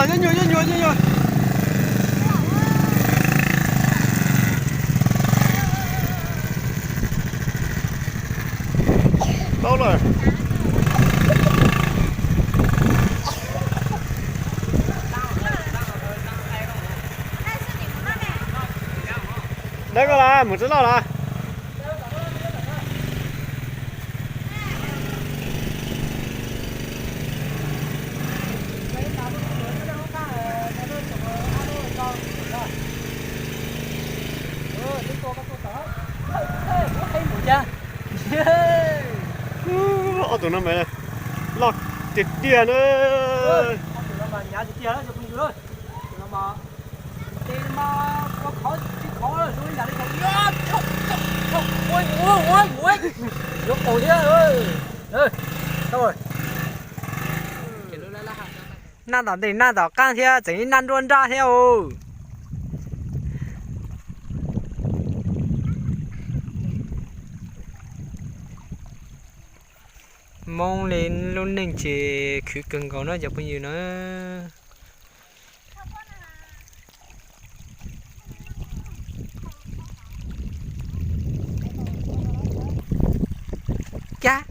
Nyuag nyuag nyuag nyuag. Tau lawm. Dawb koj los, mus tsis loj los. Ob tug no mas loj tiag tiag na. Naj tom ntej naj tom qaab thiab tseem ib naj nruab nrab thiab os. Moob li lub neej ces khwv kawg nkaus na cov phooj ywg na. Kag,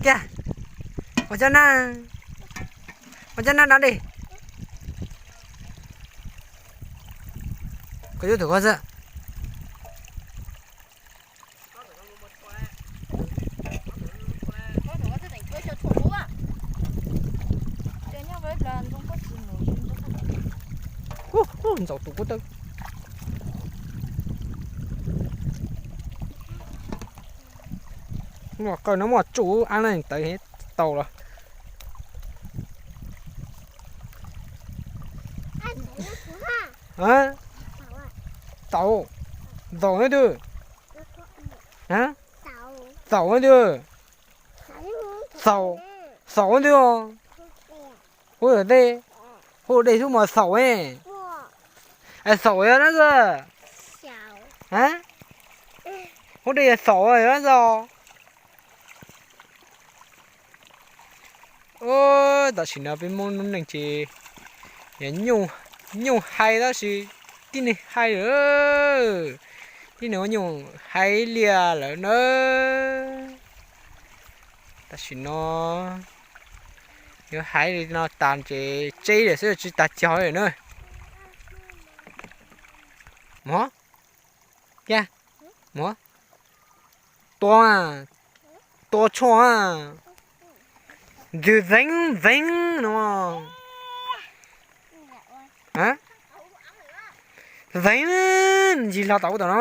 kag, ua cov naj, ua cov naj dov dej. Koj yuav tus koj xwb. Ntxaus tus kuj tawg. Muaj qawj no muaj tsuj ab na tawv tau los. Txaus, txaus na twg. Txaus na twg. Txaus, txaus na twg. Huv dej, huv dej xub mas txaus. Txaus yog na. Huv dej yog txaus yog na. Tam sim no peb Moob lub neej ces nyuj hais tab sis tib neeg hais lawm, tib neeg ua nyuj hais liaj lawm na. Tam sim no yuav hais li no tas ces tseb lawm xwb tsis tas cog li na. Muab, muab, tua, tua tshuaj, ntws zeev zeev no. Zeev, ntsis hlo tau ub tom no.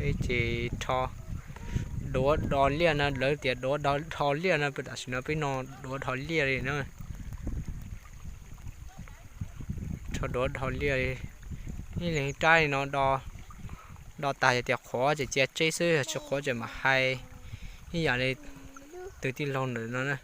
Ces rho duav do liaj no, lawv tias duav do liaj no, tam sim no peb no duav do liaj li na. Rho duav do liaj li, ib leeg rab li no do, do tas yog tias qhuav ces cia tseb xwb, yog tsis qhuav ces mam hais. Ib yam li tus tij laug ntawm no na.